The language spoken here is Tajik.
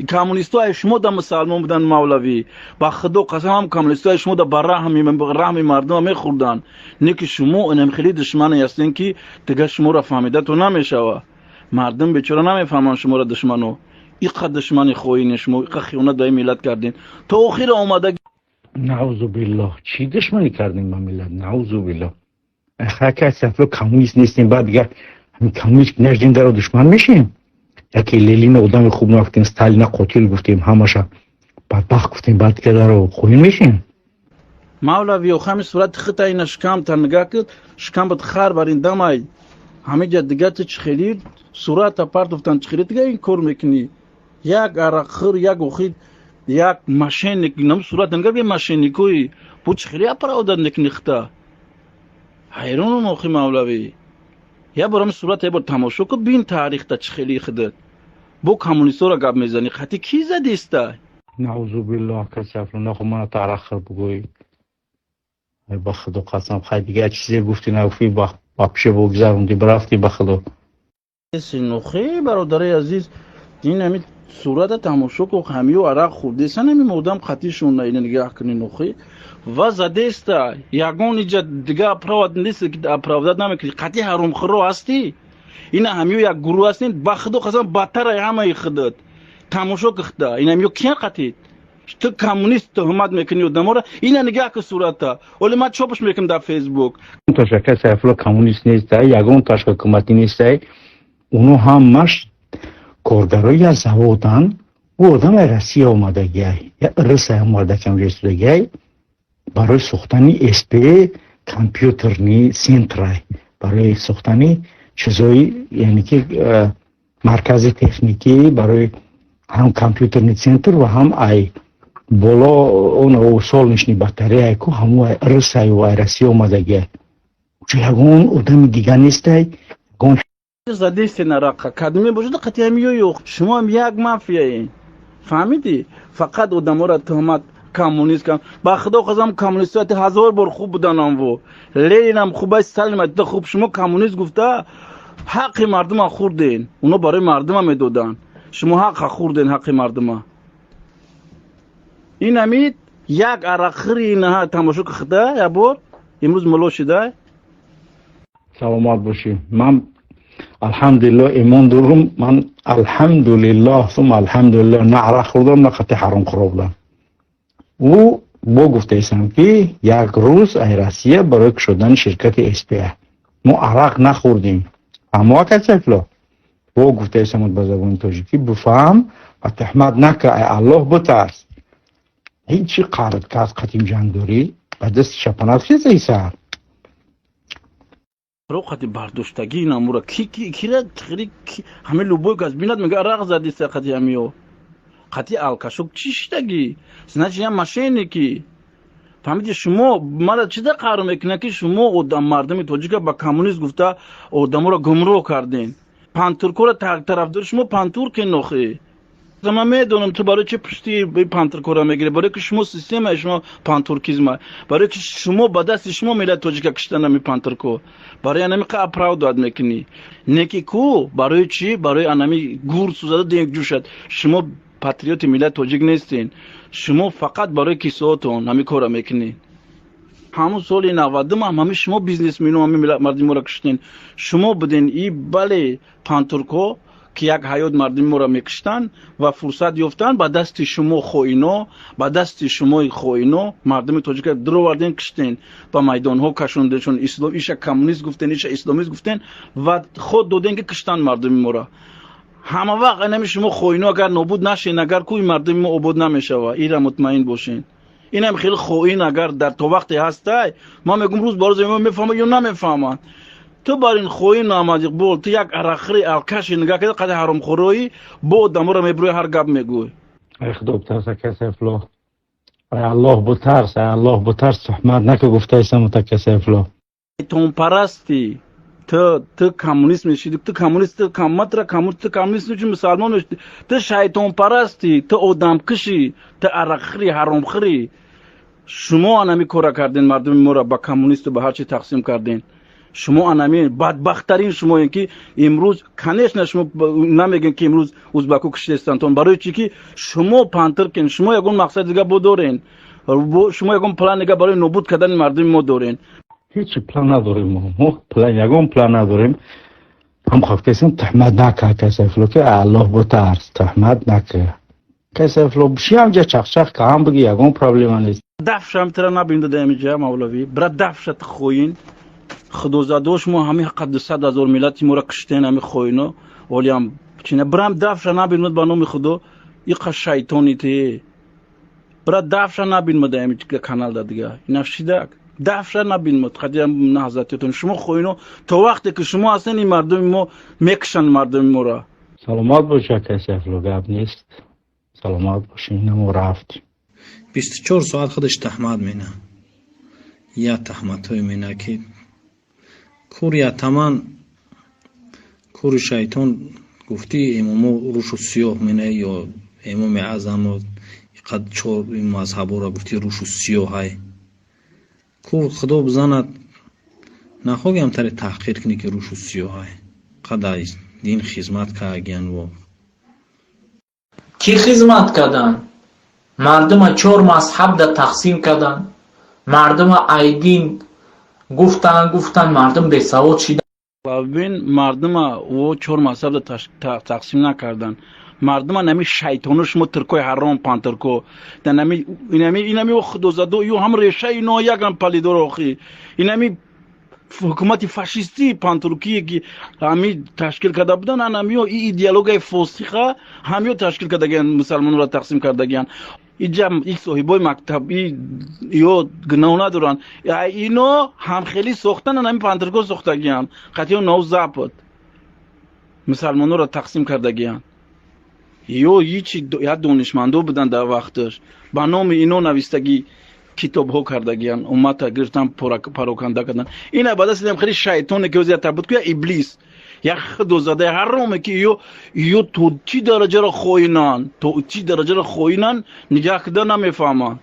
Коммунистҳои шумо да мусалмон будан, мавлавӣ. Ба Худо қасам, ҳам коммунистҳои шумо да ба раҳми мардума мехӯрданд. Не ки шумо инам хеле душмане ҳастен, ки дигар шуморо фаҳмидатон намешава. Мардум бечора намефаҳманд шуморо, душмано. Иқа душмани хоине шумо, иқа хиёнат ба ин миллат кардем. То охир омада. Наузу биллоҳ, чӣ душманӣ кардем ба миллат? Наузу биллоҳ, хака коммунист нестем. Баъд дигар коммунист наждем, даро душман мешем. Яке Ленина одами хуб нагуфтем, Сталина қотил гуфтем, ҳамаша бадбахт гуфтем, баъд дигар даро хоин мешем? Мавлави, охами сурати хита ина шикамта нигаҳ кид, шикамбат хар бар ин дамай. Ҳамиҷа дига ту чӣ хели сурата партофтан, чӣ хели дига ин кор мекунӣ? Як арақхӯр, як охи, як мошенник, нам сурат нигаҳ ки мошенникои бу чӣ хели оправдать мекунӣ хита? Ҳайронам охи, мавлавӣ. Як бор ҳами сурата як бор тамошо кун, бин таърихта чӣ хели хидат. Бо коммунистҳоро гап мезанӣ, хати кӣ задиста? Наузу биллоҳ, касаф нахо мана тарахр бугӯй. Ба Худо қасам, хай, дигар чизе гуфтӣ, нагуфтӣ, вообще богзаронди, бирафтӣ, ба Худо. Нохи, бародари азиз, ин ҳами сурата тамошо кун, ҳамиё арақ хӯрдесан, ҳами одам қатишон ина нигаҳ кунӣ, нохи, ва задеста. Ягон иҷа дига оправдать нест, оправдать намекунӣ. Қатъи ҳаромхӯро ҳастӣ. Ина ҳамиё як гурӯҳ ҳастин, ба Худо қасам, бадтар ҳамаи худат. Тамошо кихта, ина ҳамиё киян қатид? Ту коммунист туҳмат мекунӣ одаморо. Ина нигаҳ ку сурата. Оли ман чопш мекунам дар Фейсбук. Ташаккар, Сайфулло коммунист нестай, ягон таш ҳукуматӣ нестай. Оно ҳамаш коргарои аз заводанд. Ӯ одам ай Россия омадагиай, я русай омадакам ҷестудагиай, барои сохтани СП компьютерный центрай, барои сохтани чизои, яъне ки маркази техникӣ, барои ҳам компьютерный центр ва ҳам ай боло он солнечный батарея ку, ҳаму ай русаю ай Россия омадагиай. Ягон одами дига нестай, ягон. Задесте нарақа кадме бошад, қати ҳамиё ёх. Шумо ҳам як мафияен, фаҳмидӣ? Фақат одаморо туҳмат, коммунист. Ба Худо қасам, коммунистҳо ҳазор бор хуб буданамво. Ленинам хуб, Сталинам хуб. Шумо коммунист гуфта ҳаққи мардума хӯрден. Оно барои мардума медоданд, шумо ҳаққа хӯрден, ҳаққи мардума. Ин ҳамид як арақхӯри инаҳа тамошо кихда як бор, имрӯз мулло шида. Саломат бошӣ. Ман, алҳамдулиллоҳ, имон дорум. Ман, алҳамдулиллоҳ сум алҳамдулиллоҳ, на арақ хӯрдам, на қати ҳаром хӯрдам. Ӯ бо гуфтаистам, ки як рӯз ай Россия барои кушодани ширкати СПА мо арақ нахӯрдем. Аммо ака Сайфулло, бо гуфтаистам, ба забони тоҷикӣ бифаҳм ва туҳмат нака, ай Аллоҳ битарс. Ҳечи қард кас қатим ҷанг дорӣ, ба дасти чапанат хезаи сар. Роқати бардоштагӣ намура кира ҳами любой кас бинад, мега арақ задиста қати ҳамиё, қати алкашок чӣ шидагӣ? Значит, я мошенники. Фаҳмиди? Шумо мара чида қаҳр мекунад, ки шумо одам мардуми тоҷика ба коммунист гуфта одаморо гумроҳ кардем. Пантуркора тарафдори шумо пантурке нохӣ. Ман медонам, ту барои чи пушти пантуркора мегирӣ. Барои ки шумо системаи шумо пантуркизма, барои ки шумо ба дасти шумо миллати тоҷика киштан ами пантурко. Барои анами қа оправдать мекунӣ. Неки ку барои чӣ? Барои анами гур сӯзада денг ҷӯшад. Шумо патриоти миллати тоҷик нестен. Шумо фақат барои кисоотон ҳамин корро мекунед. Ҳамун соли 90-ум ҳам ҳами шумо бизнесмену ҳами мардуми моро киштен. Шумо буден и бале пантурко, ки як ҳаёт мардуми моро мекиштанд ва фурсат ёфтанд ба дасти шумо хоино, ба дасти шумои хоино мардуми тоҷика дуроварден, киштен, ба майдонҳо кашондешон. Иша коммунист гуфтен, иша исломист гуфтен ва худ доден, ки киштанд мардуми моро. Ҳама вақт инами шумо хоино агар нобуд нашен, агар кӯи мардуми мо обод намешава, ира мутмаин бошен. Инам хеле хоин агар дар то вақте ҳастай, ман мегум, рӯз ба рӯз мефаҳмад ё намефаҳманд. Ту бар ин хоин, Муҳаммад Иқбол, ту як арақхӯри алкаши нигаҳ карда, қади ҳаромхӯроӣ, бо одаморо мебурӯи, ҳар гап мегӯй. Ай Худо битарс, ака Сайфулло, ай Аллоҳ бутарс, ай Аллоҳ бутарс, туҳмат нака, гуфтаистам, ака Сайфулло. Шайтонпарастӣ ту. Ту коммунист мешиди, ту коммунист, ту каматра коммунист, ту коммунист меши, мусалмон мешиди. Ту шайтонпарастӣ, ту одамкушӣ, ту арақхӯри, ҳаромхӯрӣ. Шумо анами кора карден, мардуми моро ба коммунисту ба ҳар чи тақсим карден. Шумо анами бадбахттарин шумоем, ки имрӯз, конечно, шумо намегӯем, ки имрӯз узбаку киштестантон. Барои чӣ ки шумо пантуркен, шумо ягон мақсади дига бо дорен, шумо ягон план дига барои нобуд кардани мардуми мо дорен. Ҳеҷ план надорем мо, план, ягон план надорем. Ҳам хостесем, туҳмат нака, ака Сайфулло, ки Аллоҳ бутарс, туҳмат нака. Ака Сайфулло, биши ҳамҷа, чақчақ ка, ҳам биги, ягон проблема нест. Дафшам тира набин дада, амиҷа мавлавӣ бира дафшат, хоин худозадо. Шумо ҳами ҳаққа 200 000 миллати моро киштен, ҳами хоино. Олиам чина бирам дафша набинмад, ба номи Худо, иқа шайтони те бира дафша набинмад ами каналда дига ина шидак дафша набинмад. Қадиам наҳзатиётон, шумо хоино, то вақте ки шумо ҳастен, ин мардуми мо мекушанд мардуми моро. Саломат бош, ака Сайфулло, гап нест, саломат бошӣ. Ина мо рафтем. 24 соат худаш таҳмат мена, як таҳматҳое мена, ки кури атаман, кури шайтон. Гуфтӣ, имомо рӯшу сиёҳ мена ё имоми аъзамо иқад чор мазҳабора гуфтӣ, рӯшу сиёҳай кур. Худо бизанад, нахоҳи ҳамтаре таҳқир кунӣ, ки рӯшу сиёҳай қадар дин хизмат кардагиян во. Кӣ хизмат карданд? Мардума чор мазҳабда тақсим карданд, мардума айдин гуфтанд, гуфтанд, мардум бесавод шиданд. Бин, мардума во чор мазҳабда тақсим накарданд. Мардума нами шайтоно, шумо туркои ҳаром, пантурко, инами инами худозадо, ё ҳам решаи ино ягам палидор. Охи, инами ҳукумати фашистии пантуркие, ки ҳами ташкил карда буданд, анамиё и идеологияи фосиха ҳамиё ташкил кардагиян, мусалмонро тақсим кардагиян. Иҷа и соҳибои мактаб ё гуноҳ надоранд. Ино ҳамхелӣ сохтан, ҳами пантурко сохтагиян, қатъиё нав запад мусалмонҳоро тақсим кардагиян. Ё ҳичи як донишмандо буданд дар вақташ, ба номи ино навистагӣ китобҳо кардагиян, уммата гирифтан, пароканда кардан. Ина ба дасти хеле шайтоне, ки ози табуд ку, я иблис, як худозадаи ҳароме, ки ё то чӣ дараҷаро хоинанд, то чӣ дараҷаро хоинанд, нигаҳ кида намефаҳманд.